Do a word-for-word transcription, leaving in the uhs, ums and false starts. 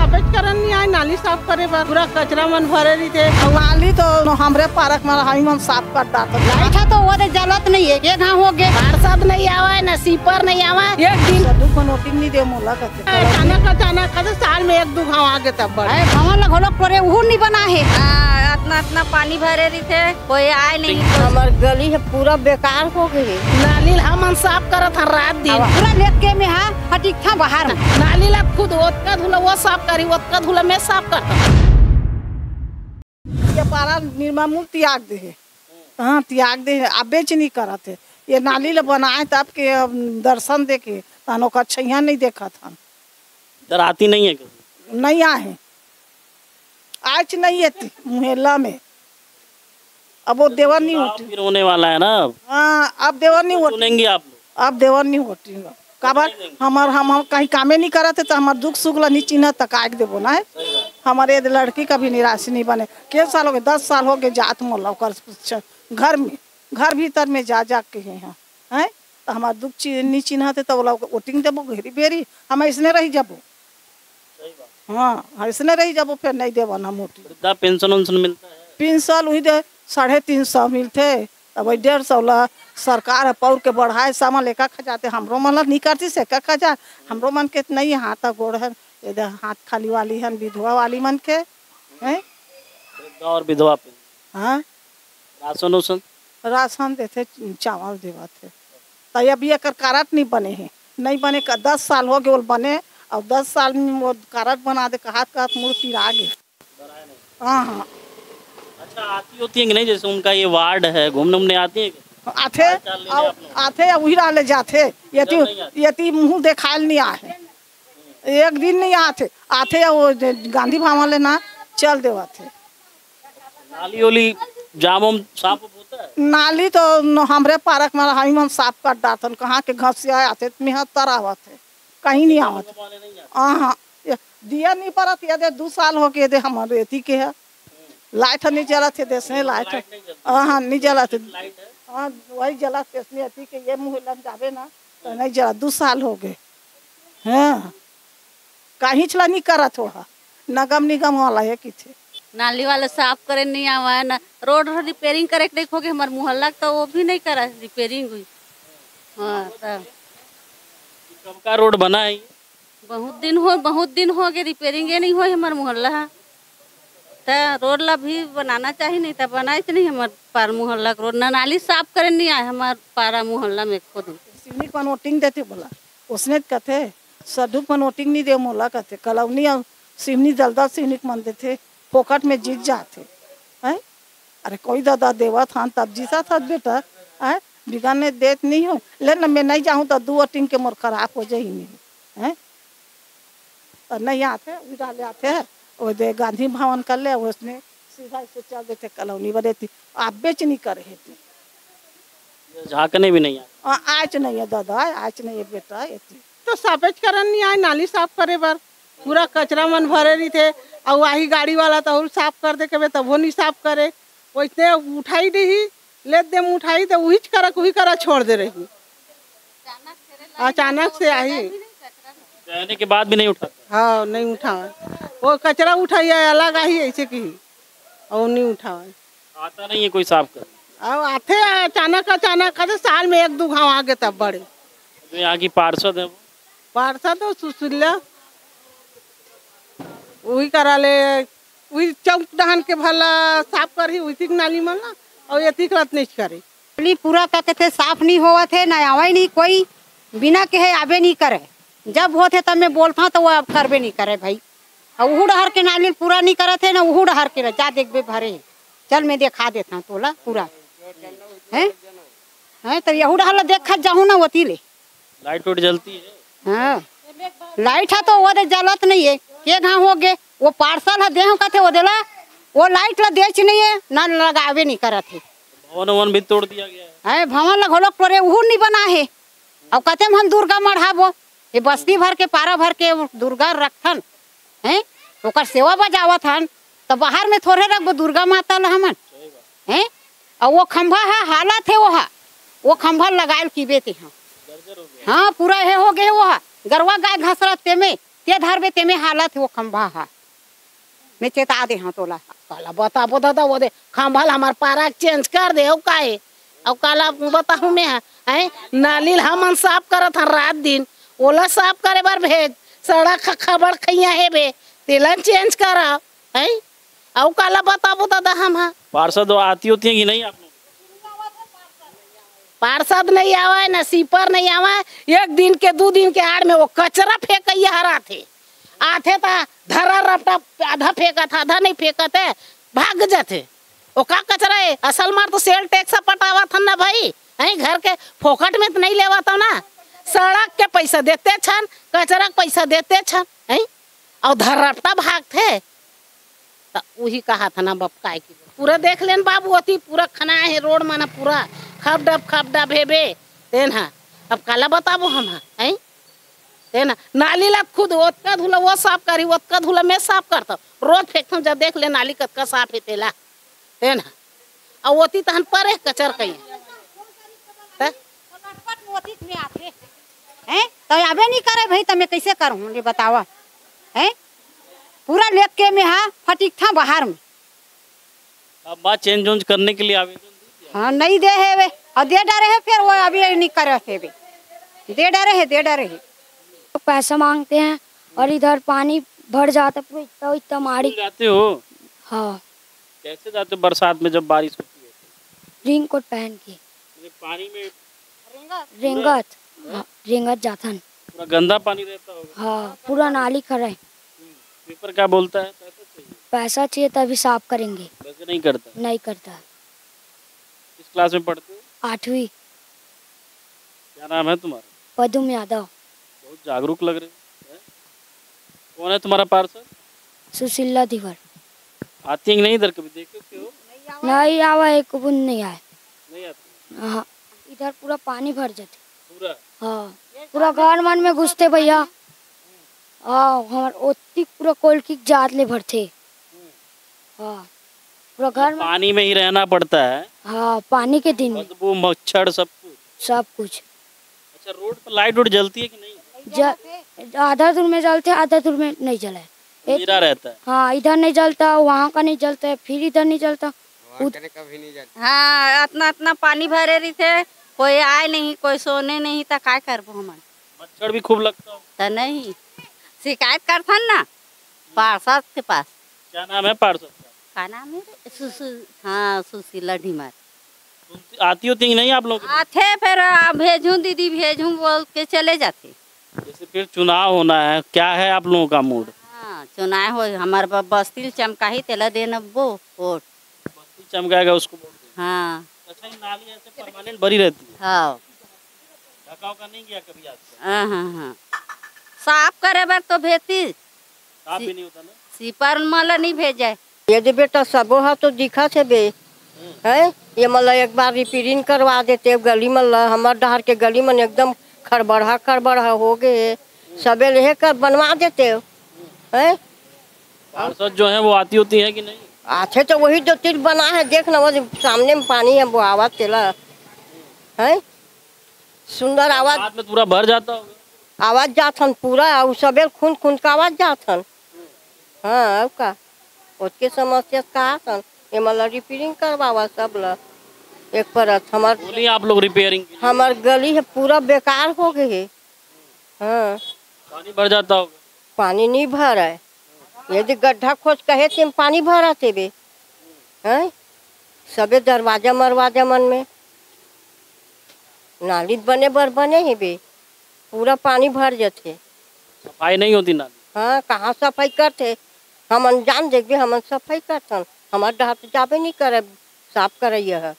कच करन नहीं आए नाली साफ करे बर, पूरा कचरा मन भरे रहिथे। अउ नाली तो हमरे पारक में हम साफ कर डारत। लाइट ह तो वो दे जलत नहीं है, ये घाव हो गए। पार्षद नहीं आवे, न सीपर नहीं आवे, एक दिन। सदू को नोटिंग नहीं दे मोला कथे। अचानक, अचानक कथे साल में एक दू घाव आगे तब बड़े। अरे भवन ला घोलक टोरे उहू नहीं बना है। हाँ, अतना, अतना पानी भरे रहिथे, कोई आए नहीं। हमर गली है पूरा बेकार हो गई। नाली ला हमन साफ करत हन रात दिन। पूरा लेट के में हा फटिकथा बाहर। नाली ला खुद ओतका धुला वो साफ करी, ओतका धुला मैं साफ करता। ये पारा निर्मामूल त्याग दे हे। हाँ, त्याग दे हे, अब बेच नहीं करत हे। ये नाली ला बनाए तब के, अब दर्शन दे के, तहन ओकर छैया नहीं देखत हन। इधर आती नहीं है कभी? नहीं आहे। आज नहीं है ती-, मुहेला में। अब वो देवर नहीं चुनाव उठी। फिर होने वाला है ना अब। हाँ, अब देवर नहीं वो उठी। चुनेंगे आप लोग। अब देवर नहीं उठी। काबर? हमर, हम, हम कहीं कामे नहीं करत है, तो हमर दुख सुख ला नहीं चिन्हत, त काहे के देबो ना है? हमर ये लड़की का भी निराश नहीं बने। के साल हो गए? दस साल हो गए जात मोला ओकर च-, घर में, घर भीतर में जा, जा के ही हैं, हैं? तो हमार दुख चि-, नहीं चिन्हत है, तो ओला वोटिंग देबो घेरी बेरी, हम ऐसने रह जाबो। हाँ, ऐसने रह जाबो, फिर नहीं देबो ना वोटिंग। वृद्धा पेंशन उंशन मिलता है? पेंशन वही दे, साढ़े तीन सौ मिलथे, अब वही डेढ़ सौ ला सरकार ह पौर के बढ़ाए, सामान लेकर खा जाते, हमरो मन ला नहीं करती से का खा जा, हमरो मन के नहीं हाथ गोड़ है, ये दे हाथ खाली वाली हन, विधवा वाली मन के, हैं? वृद्धा और विधवा पे? हाँ। राशन उसन? राशन देथे, चावल देवत हे। त अभी एकर कारड नहीं बने हे, नहीं बने का दस साल हो गए, वो बने, और दस साल में वो कारड बना दे, कहत, कहत मुड़ पिरा गए। हाँ, हाँ। अच्छा, आती होती है कि नहीं? जैसे उनका ये वार्ड है, घूमने उमने आती है क्या? आथे, हाल चाल लेने और आप लोग? आथे, या वही रहले जाथे। यति, इधर नहीं आते? यति मुँह देखायल नहीं आहे। एक दिन नहीं आथे, आथे, या वो जे गांधी भवन ले ना चल देवत हे। नाली ओली जाम उम साफ उफ होता है? नाली तो न-, हमरे पारक में हम, हम साफ कर डारथन, कहाँ के घसिया आथे, त मेहर तर आवत हे, कहीं नहीं आवत। वाले नहीं आते? हाँ, हाँ। ये दिया नहीं परत, ये दे दू साल हो गए, ये दे हमर एती के है। लाइट ह नहीं जलत हे, देश में लाइट लाइट नहीं जलती। हाँ, हाँ, नहीं जलत हे। लाइट है? हाँ, वही जलत हे, इसने एती के ये मुँह लग जावे ना, तो नहीं जलत, दू साल हो गए। हाँ, काहीच ला नहीं करत हो हा, नगम निगम वाला है किथे। नाली वाला साफ करे नहीं आवा है ना, रोड रिपेयरिंग करे के नहीं होगे हमार मोहल्ला के, तो वो भी नहीं करा रिपेयरिंग हुई। हाँ, तब कब का रोड बना है ये? बहुत दिन हो, बहुत दिन हो गए, रिपेयरिंग ये नहीं हो हमार मोहल्ला हा। त रोड ला भी बनाना चाहिए, नहीं त बनाए नहीं हमार पार मोहल्ला के रोड, ना नाली साफ करे नहीं आए हमार पारा मोहल्ला में एको दिन। सिवनी कौन वोटिंग देते बोला, उसने त कथे, सधु कौन वोटिंग नहीं दे मोला कथे, कलौनी अउ सिवनी दलदल सिवनी के मन देथे, फोकट में जीत जाथे। हैं? अरे कोई ददा देवत हन तब जीतत हस बेटा, हैं? बिगन ने देत नहीं हो, ले ना मैं नहीं जाहूँ त दू वोटिंग के मोर खराब हो जाही नहीं, हैं? त नहीं आथे, उड़ा ले आथे, वो दे गांधी भवन कर ले, उसने सीधा से चल देथे कॉलोनी बने ती, आप बेच नहीं करे हे ती। झांकने भी नहीं आए। आ, आज नहीं है दादा, आज नहीं है बेटा, ये ती। तो साफेच करन नहीं आए, नाली साफ करे बर, पूरा कचरा मन भरे रहिथे, अउ आही गाड़ी वाला तो और साफ कर दे कबे, तब वो नहीं साफ करे, वैसने उठाई देही, ले दे उठाई दे, उहीच करा, उही करा छोड़ दे रही। अचानक से आही। कहने के बाद भी नहीं उठाता। हाँ, नहीं उठावे। वो कचरा उठाइए अलग आही ऐसे की, और नहीं उठावे। आता नहीं है कोई साफ कर। अब आथे अचानक, अचानक आथे, साल में एक दू घाव आगे तब बड़े। जो यहाँ की पार्षद है वो? पार्षद हो सुशीला, वही करा ले, वही चौक डहान के भला साफ करही, वही तीक नाली मन ला, और ये तीक रत नहीं करे। नाली पूरा का कहते साफ नहीं होवत हे, ना आवे नहीं कोई, बिना कहे आबे नहीं करे। जब होत हे तब मैं बोलता तो वो अब करबे नहीं करे भाई। और उहू डहर के नाली पूरा नहीं करत हे, ना उहू डहर के रह, जा देखबे भरे हे। चल मैं देखा देता तोला पूरा। हैं? हैं, तो यहू डहर ला देखत जाहू ना ओती ले। लाइट उट जलती है? हाँ, लाइट है तो वो दे जलत नहीं है, के घाव हो गए, वो पार्सल है देहूँ कथे वो देला, वो लाइट ला देच नहीं है, ना लगावे नहीं करत है। भवन वन भी तोड़ दिया गया है। हैं, भवन ला घोलक टोरे उहू नहीं बना है। अब कथे हम दुर्गा मढ़ाबो, ये बस्ती भर के, पारा भर के दुर्गा रखथन, हैं, ओकर सेवा बजावत हन, तो बाहर में थोड़े रखबो दुर्गा माता ला हमन, हैं? और वो खंभा हा, हालत है वो हा, वो खंभा लगायल कीबे ते, हाँ। हाँ, पूरा हे हो गए वो हा, गरवा गाय घसरत ते में, ते धरबे तेमे हालत हे वो खंभा हा। मैं चेता दे हंव तोला। काला बताबो दादा, वो दे खंभा ला हमर पारा के चेंज कर दे, अउ काहे? अउ काला बताहूं मैं हा, हैं? नाली ला हमन साफ करत हन रात दिन, ओला साफ करे बर भेज, सड़क ह खबड़ खइया हे बे, तेला चेंज करा, हैं? अउ काला बताबो दादा हम हा। पार्षद आती होती है कि नहीं आप लोग? पार्षद नहीं आवय, ना सीपर नहीं आवय, एक दिन के, दू दिन के आड़ में वो कचरा फेंकइया हर आथे। आथे ता धरा रपटा आधा फेंकत, आधा नहीं फेंकत हे, भाग जाथे। ओ का कचरा हे? असल मार तो सेल टैक्स पटावत हन ना भाई, हैं, घर के फोकट में तो नहीं लेवत हो ना। सड़क के पैसा देते छन, कचरा के पैसा देते छन, हैं, अउ धरा रपटा भागथे। त उही कहा था ना बाप, काय की पूरा देख लेन बाबू, ओती पूरा खना हे रोड मन, पूरा खपडप खपडप हे बे। तेन हा अब काला बताबो हम हा, हैं? तेन हा नाली ला खुद ओतका धूला वो साफ करी, ओतका धूला मैं साफ करता, रोज फेंकथन, जब देख ले नाली कतका साफ हे तेला। तेन हा अउ ओती तहन परे कचर कहीं। त लटपट में ओती में आथे, हैं? त आबे नहीं करे भाई, त मैं कैसे करूँ, ये बतावा, हैं? पूरा लेत के में हा फटिकथा बाहर में। अब बात चेंज वेंज करने के लिए आवेदन दे दिया? हाँ, नहीं दे हे वे, और दे डरे हे, फिर वो अभी नहीं करे हे वे, दे डरे हे, दे डरे हे। पैसा मांगते हैं और इधर पानी भर जाता है पूरा, इतना, इतना माड़ी। स्कूल जाते हो? हाँ। कैसे जाते हो बरसात में जब बारिश होती है? रेनकोट पहन के। ये पानी में रेंगत। हाँ, रेंगत जाथन। पूरा गंदा पानी रहता होगा। हाँ, पूरा नाली खड़ा है। हम्म, पेपर क्या बोलता है? पैसा चाहिए। पैसा चाहिए तभी साफ करेंगे। वैसे नहीं करता। नहीं करता। किस क्लास में पढ़ते हो? आठवीं। क्या नाम है तुम्हारा? पदुम यादव। बहुत जागरूक लग रहे हो, हैं? कौन है तुम्हारा पार्षद? सुशीला धीवर। आती है कि नहीं इधर कभी, देखते हो? नहीं आवा, एक बूंद नहीं आए। नहीं आती। हाँ, इधर पूरा पानी भर जाते। पूरा? हाँ, पूरा घर मन में घुसते भैया। हाँ, हमार ओती पूरा कोलकी जात ले भरते। हाँ, पूरा घर में। पानी में ही रहना पड़ता है। हाँ, पानी के दिन में। बदबू, मच्छर, सब कुछ। सब कुछ। अच्छा, रोड पर लाइट उट जलती है कि नहीं? ज-, आधा दूर में जलते, आधा दूर में नहीं जले। अंधेरा रहता है। हाँ, इधर नहीं जलता, वहाँ का नहीं जलता है, फिर इधर नहीं जलता। वहाँ उत- कने कभी नहीं जलता। हाँ, इतना, इतना पानी भरे रहिथे, कोई आए नहीं, कोई सोने नहीं, त काय करबो हमन? मच्छर भी खूब लगता हो। त नहीं, शिकायत करथन ना पार्षद के पास। क्या नाम है पार्षद का? का नाम है रे? सुसु-, हाँ, सुशीला ढीमर। सुनती, आती होती कि नहीं आप लोग? आथे, फिर, आ, भेजूं दीदी, भेजूं बोल के चले जाथे। जैसे फिर चुनाव होना है, क्या है आप लोगों का मूड? हाँ, चुनाव हो, हमार ब-, बस्ती ल चमकाही, तेला देन वो वोट। बस्ती चमकाएगा, उसको वोट देना। हाँ। अच्छा, ये नाली ऐसे परमानेंट भरी रहती है? हाँ। ढका उका नहीं गया कभी आज तक? हाँ, हाँ, हाँ। साफ करे बर तो भेजती। साफ भी नहीं होता ना? सीपर मला नहीं भेजे। ये दे बेटा, सबो हा तो दिखत हे बे, हैं? ये मला एक बार रिपेयरिंग करवा देते, गली मन ला, हमर डहर के गली मन एकदम खड़बड़हा, खड़बड़हा हो गए हे। सबे लेहे कर बनवा देते, हैं? पार्षद जो है, वो आती होती है कि नहीं? आथे तो वही दो तीन बना है, देख ना, वो सामने में पानी है, वो आवाज तेला, हैं? सुंदर आवाज। रात में पूरा भर जाता होगा। आवाज जात हन पूरा, अउ सबेर खुंद खुंद का आवाज जात हन। हाँ, अउ का? ओतके समस्या का हन? ये मतलब रिपेयरिंग करवावा सब ला। एक परत हमार बोली आप लोग रिपेयरिंग के लिए। हमार गली है पूरा बेकार हो गए है। हाँ। पानी भर जाता होगा। पानी नहीं भर है। यदि गड्ढा खोज कहे तेम पानी भरत हे बे, हैं? सबे दरवाजा मरवाजा मन में नाली बने बर बने हे बे, पूरा पानी भर जथे। सफाई नहीं होती नाली? हाँ, कहाँ सफाई करथे? हमन जान देखबे, हमन सफाई करथन, हमार डहार तो जाबे नहीं करे साफ करैया ह।